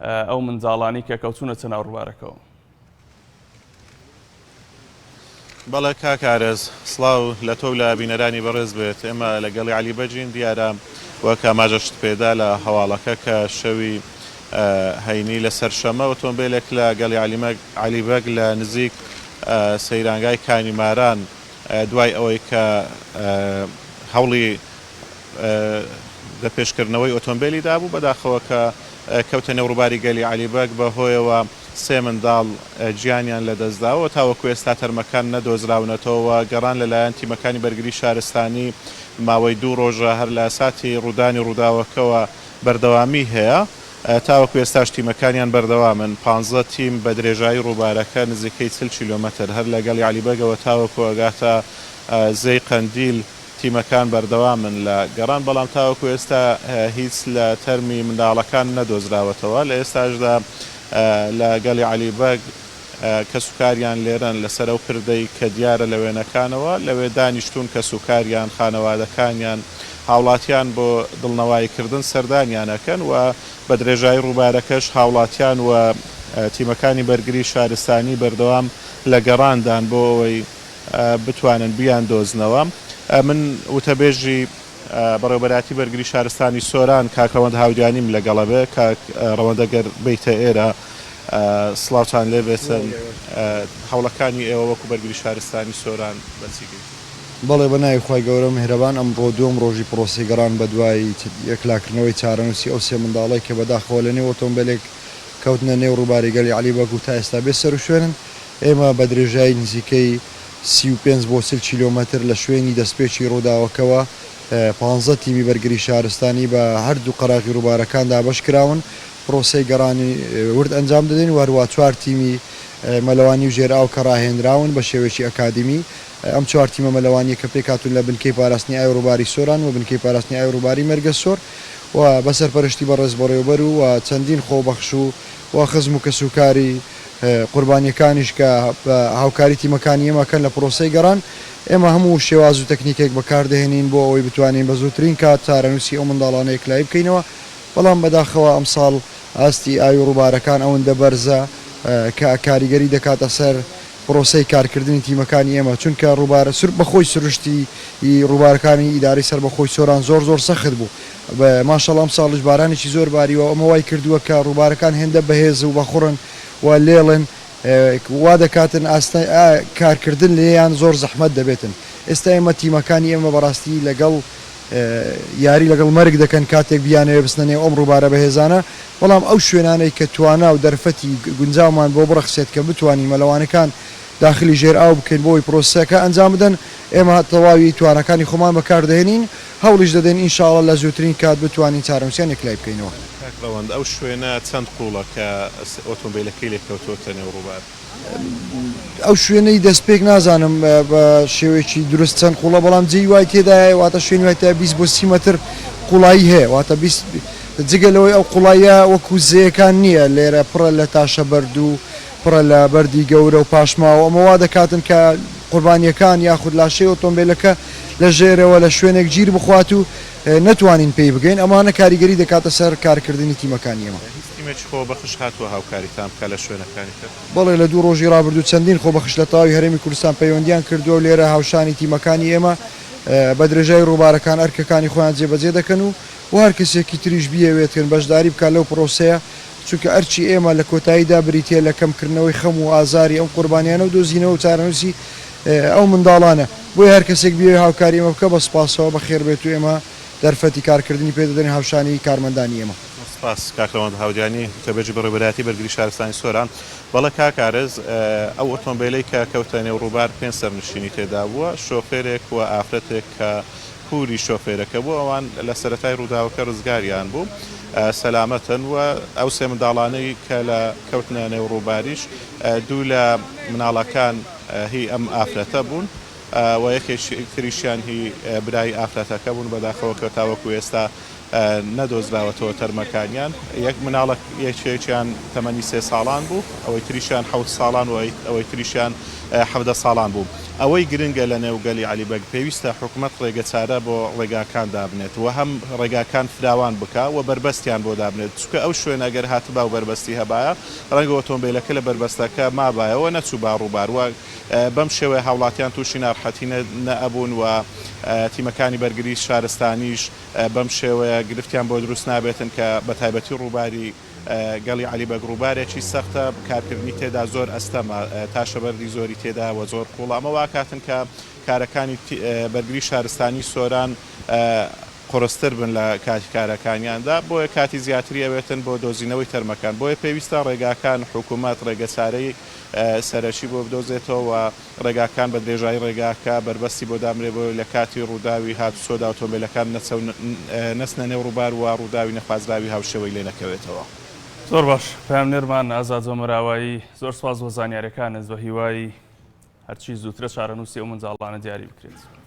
ئەو منداڵانەی کە کەوتوونەتە ناو ڕووبارەکەوە. بەڵێ کاک ئارەز، سڵاو لە تۆ و لە بینەرانی بەڕێز بێت. ئێمە لە گەڵی عەلی بەگین، دیارە وەک ئاماژەشت پێدا لە هەواڵەکە کە شەوی هەینی لە سەر شەمە ئۆتۆمبێلێک لە گەڵی عەلی بەگ لە نزیک سەیرانگای کانی ماران دوای ئەوەی کە هەوڵی دەپێشکردنەوەی ئۆتۆمبێلی دابوو، بەداخەوە کە کەوتە نێو ڕووباری گەلی عەلی بەگ، بە هۆیەوە سێ منداڵ گیانیان لەدەستداوە و تاوەکو ئێستا تەرمەکان نەدۆزراونەتەوە و گەڕان لەلایەن تیمەکانی بەرگری شارستانی ماوەی دوو ڕۆژە هەر لە ساتی ڕوودانی ڕووداوەکەوە بەردەوامی هەیە، تاوەکو ئێستاش تیمەکانیان بەردەوامن، پانزە تیم بە درێژایی ڕووبارەکە نزیکەی 40 کیلۆمەتر هەر لە گەلی عەلی بەگەوە تاوەکو ئەگاتە زێی قەندیل تیمەکان بەردەوامن لە گەڕان، بەڵام تاوەکو ئێستا هیچ لە تەرمی منداڵەکان نەدۆزراوەتەوە، لە ئێستاشدا لە گەلی عەلی بەگ کەسوکاریان لێرەن لەسەر ئەو پردەی کە دیارە لە وێنەکانەوە لەوێ دانیشتوون کەسوکاریان، خانەوادەکانیان، هاوڵاتیان بۆ دڵنەواییکردن سەردانیان ئەکەن و بە درێژایی ڕووبارەکەش هاوڵاتیان و تیمەکانی بەرگری شارستانی بەردەوام لە گەڕاندان بۆ ئەوەی بتوانن بیاندۆزنەوە. من وتەبێژی بەڕێوەبەرایەتی بەرگری شارستانی سۆران کاک ڕەوەند هاودیانیم لەگەڵە بێ. کاک ڕەوەند ئەگەر بێیتە ئێرە سڵاوتان لێ بێتن. هەوڵەکانی ئێوە وەکو بەرگری شارستانی سۆران بە چی گەیشت؟ بەڵێ بە ناوی خوای گەورە میهرەبان ئەمڕۆ دووەم ڕۆژی پڕۆسەی گەڕان بە دوای یەکلاکردنەوەی چارەنووسی ئەو سێ منداڵەی کە بەداخەوە لە نێو ئۆتۆمبێلێک کەوتنە نێو ڕووباری گەلی عەلی بەگ و تا ئێستا بێ سەروشوێنن. ئێمە بە درێژایی نزیکەی 35 بۆ 40 کیلۆمەتر لە شوێنی دەستپێکی ڕووداوەکەوە پانزە تیمی بەرگری شارستانی بە هەردوو قەراغی ڕووبارەکان دابەش کراون، پرۆسەی گەڕانی ورد ئەنجام دەدەین و هەروەها چوار تیمی مەلەوانی و ژێرئاو کە ڕاهێنراون بە شێوەیەکی ئەکادیمی. ئەم چوار تیمە مەلەوانییە کە پێکهاتوون لە بنکەی پاراستنی ئاوی ڕووباری سۆران و بنکەی پاراستنی ئاوی ڕووباری مەرگەسۆر و بە سەرپەرشتی بەڕێز بەڕێوەبەر و چەندین خۆبەخش و و خزم و کەسوکاری قوربانییەکانیش کە بە هاوکاری تیمەکانی ئێمە ئەکەن لە پرۆسەی گەڕان، ئێمە هەموو شێواز و تەکنیکێک بەکاردەهێنین بۆ ئەوەی بتوانین بە زووترین کات چارەنووسی ئەو منداڵانە یەکلایی بکەینەوە، بەڵام بەداخەوە ئەمساڵ ئاستی ئاوی ڕووبارەکان ئەوەندە بەرزە کە کاریگەری دەکاتە سەر پرۆسەی کارکردنی تیمەکانی ئێمە، چونکە ڕووبارە بەخۆی سروشتی ڕووبارەکانی ئیدارەی سەربەخۆی سۆران زۆر زۆر سەخت بوو، ماشەڵا ئەمساڵیش بارانێکی زۆر باریوە ئەمە وای کردووە کە ڕووبارەکان هێندە بەهێز و بەخوڕن و لێڵن وا دەکاتن ئاست کارکردن لێیان زۆر زەحمەت دەبێتن ئێستا ئێمە تیمەکانی ئێمە بەڕاستی لەگەڵ یاری لەگەڵ مەرگ دەکەن کاتێک بیانەوێ بچنە نێو ئەم ڕووبارە بەهێزانە بەڵام ئەو شوێنانەی کە توانا و دەرفەتی گونجاومان بۆ بڕەخسێت کە بتوانین مەلەوانەکان داخلی ژێر ئاو بکەین بۆ ئەوەی پرۆسەکە ئەنجام بدەن ئێمە تەواوی تواناکانی خۆمان بەکاردەهێنین هەوڵیش دەدەین ان شاء اللە لە زووترین کات بتوانین چارەنووسیان یەکلایی بکەینەوە. کاک ڕەوەند ئەو شوێنە چەند قووڵە کە ئۆتۆمبیلەکەی لێ کەوتۆتە نێو ڕووبار؟ ئەو شوێنەی دەستپێک نازانم بە شێوەیەکی دروست چەند قووڵە بەڵام جێی وای تێدایە واتە شوێنی وای تێدایە 20 بۆ 30 مەتر قوڵایی هەیە واتە 20 جگە لەوەی ئەو قوڵاییە وەکو زێیەکان نییە لێرە پڕە لە تاشە بەرد و پڕە لە بەردی گەورە و پاشماوە ئەمە وا دەکاتن کە قوربانییەکان یاخود لاشەی ئۆتۆمبێلەکە لە ژێرەوە لە شوێنێک گیر بخوات و نەتوانین پێی بگەین، ئەمانە کاریگەری دەکاتە سەر کارکردنی تیمەکانی ئێمە. هیچ تیمێکی خۆبەخش هاتووە هاوکاریتان بکات لە شوێنەکانی تر؟ بەڵێ، لە دوو ڕۆژی ڕابردوو چەندین خۆبەخش لە تەواوی هەرێمی کوردستان پەیوەندییان کردووە و لێرە هاوشانی تیمەکانی ئێمە بە درێژای ڕووبارەکان ئەرکەکانی خۆیان جێبەجێ دەکەن و و هەر کەسێکی تریش بیەوێت بەشداری بکات لەو پرۆسەیە چونکە ئەرکی ئێمە لە کۆتاییدا بریتییە لە کەمکردنەوەی خەم و ئازاری ئەم قوربانیانە و دۆزینەوە و چارەنووسی ئەو منداڵانە، بۆیە هەر کەسێک بیەوێت هاوکاری ئێمە بکات بە سوپاسەوە بەخێربێت و ئێمە دەرفەتی کارکردنی پێدەدەین هاوشانی کارمەندانی ئێمە. زۆر سوپاس کاک رەوەند هاودیانی، وتەبێژی بەڕێوەبەرایەتی بەرگری شارستانی سۆران. بەڵێ کاک ئارز، ئەو ئۆتۆمبێلەی کە کەوتە نێو ڕووبار پێنج سەرنشینی تێدابووە، شۆفێرێک و ئافرەتێک کە پوری شۆفێرەکە بوو، ئەوان لە سەرەتای ڕووداوەکە ڕزگاریان بوو، سەلامەتن و ئەو سێ منداڵانەی کە لە کەوتنە نێو ڕووباریش دوو لە مناڵەکان هی ئەم ئافرەتە بوون و یەکێکی تریشیان هی برای ئافرەتەکە بوون، بەداخەوە کە تاوەکو ئێستا نەدۆزراوەتەوە تەرمەکانیان، یەک مناڵە یەکێکیان تەمەنی سێ ساڵان بوو، ئەوەی تریشیان حەوت ساڵان و ئەوەی تریشیان 17 ساڵان بوو. ئەوەی گرنگە لە نێو گەلی عەلی بەگ پێویستە حکومەت ڕێگەچارە بۆ ڕێگاکان دابنێت و هەم ڕێگاکان فراوان بکا و بەربەستیان بۆ دابنێت چونکە ئەو شوێنە گەر هاتبا و بەربەستی هەبایە ڕەنگە ئۆتۆمبیلەکە لە بەربەستەکە مابایە و نەچووبا ڕووبار و بەم شێوەیە هاوڵاتیان تووشی نارحەتی نەئەبوون و تیمەکانی بەرگری شارستانیش بەم شێوەیە گرفتیان بۆ دروست نابێتن کە بەتایبەتی ڕووباری گەڵی عەلی بەگ ڕووبارێکی سەختە، کارکردنی تێدا زۆر ئەستەمە، تاشەبەردی زۆری تێدایە و زۆر قووڵە، ئەمە واکاتن کە کارەکانی بەرگری شارستانی سۆران قورستر بن لە کاتی کارەکانیاندا، بۆیە کاتی زیاتری ئەوێتن بۆ دۆزینەوەی تەرمەکان، بۆیە پێویستە ڕێگاکان حکوومەت ڕێگەچارەی سەرەکی بۆ بدۆزێتەوە و ڕێگاکان بە درێژایی ڕێگاکە بەربەستی بۆ دابنرێت بۆ لە کاتی ڕووداوی هاتوچۆدا ئۆتۆمبێلەکان نەچنە نێو ڕووبار و ڕووداوی نەخوازراوی هاوشێوەی لێ نەکەوێتەوە. زۆر باش پەیامنێرمان ئازاد زۆمەراوایی زۆر سوپاس بۆ زانیاریەکانت بە هیوای هەرچی زووترە چارەنووسی ئەو منداڵانە دیاری بکرێت.